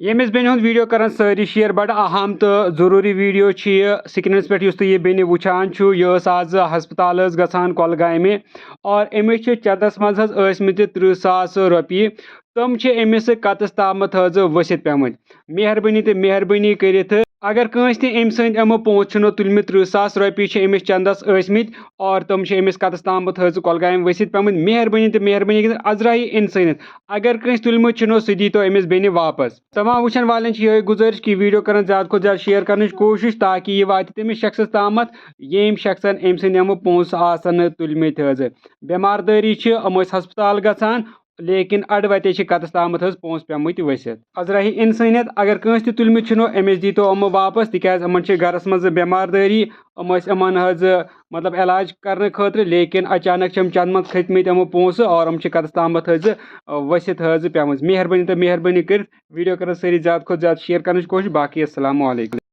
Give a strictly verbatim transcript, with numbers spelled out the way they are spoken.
ییٚمِس بیٚنہِ ہُنٛد ویٖڈیو کران سٲری شیئر، بڑٕ اہم تہٕ ضروٗری ویٖڈیو چھُ یہِ۔ سکرینس پٮ۪ٹھ یُس تُہۍ یہِ بیٚنہِ وٕچھان چھُو، یہِ ٲس آز ہسپتال ٲس گژھان کۄلگامہِ، اور أمِس چھِ چندس منٛز حظ ٲسمٕتۍ تٕرٛہ ساس رۄپیہِ۔ تِم چھِ أمِس کتس تامتھ حظ ؤسِتھ پیمٕتۍ۔ مہربٲنی تہٕ مہربٲنی کٔرِتھ، اگر کٲنٛسہِ تہِ أمۍ سٕنٛدۍ یِمو پونٛسہٕ چھِنو تُلمٕتۍ، تٕرٛہ ساس رۄپیہِ چھِ أمِس چندس ٲسمٕتۍ، اور تِم چھِ أمِس کتس تامتھ حظ کۄلگامہِ ؤسِتھ پیمٕتۍ۔ مہربٲنی تہٕ مہربٲنی کٔرِتھ، عذرایہِ اِنسٲنیت، اگر کٲنٛسہِ تُلمٕتۍ چھِنو، سُہ دیٖتو أمِس بیٚنہِ واپس۔ تمام وٕچھن والٮ۪ن چھِ یِہوٚے گُزٲرِش کہِ ویٖڈیو کرن زیادٕ کھۄتہٕ زیادٕ شیئر کرنٕچ کوٗشِش، تاکہِ یہِ واتہِ تٔمِس شخصس تامتھ، ییٚمۍ شخصن أمۍ سٕنٛدۍ یِمہٕ پونٛسہٕ آسن نہٕ تُلمٕتۍ حظ۔ بٮ۪مار دٲری چھِ، یِم ٲسۍ ہسپتال گژھان، لیکن اڑٕ وتے چھِ کتس تامتھ حظ پونٛسہٕ پیمٕتۍ ؤسِتھ۔ عذرایہِ اِنسٲنیت، اگر کٲنٛسہِ تہِ تُلمٕتۍ چھِنو، أمِس دیٖتو یِمہٕ واپس، تِکیازِ یِمن چھِ گرس منٛز بٮ۪مار دٲری، یِم ٲسۍ یِمن حظ، مطلب، علاج کرنہٕ خٲطرٕ، لیکن اچانک چھِ یِم چندٕ منٛز کھٔتۍ مٕتۍ یِمو پونٛسہٕ، اور یِم چھِ کتس تامتھ حظ، ؤسِتھ حظ پیمٕژ۔ مہربٲنی تہٕ مہربٲنی کٔرِتھ ویٖڈیو کرن سٲری زیادٕ کھۄتہٕ زیادٕ شیئر کرنٕچ کوٗشِش۔ باقٕے السلام علیکم۔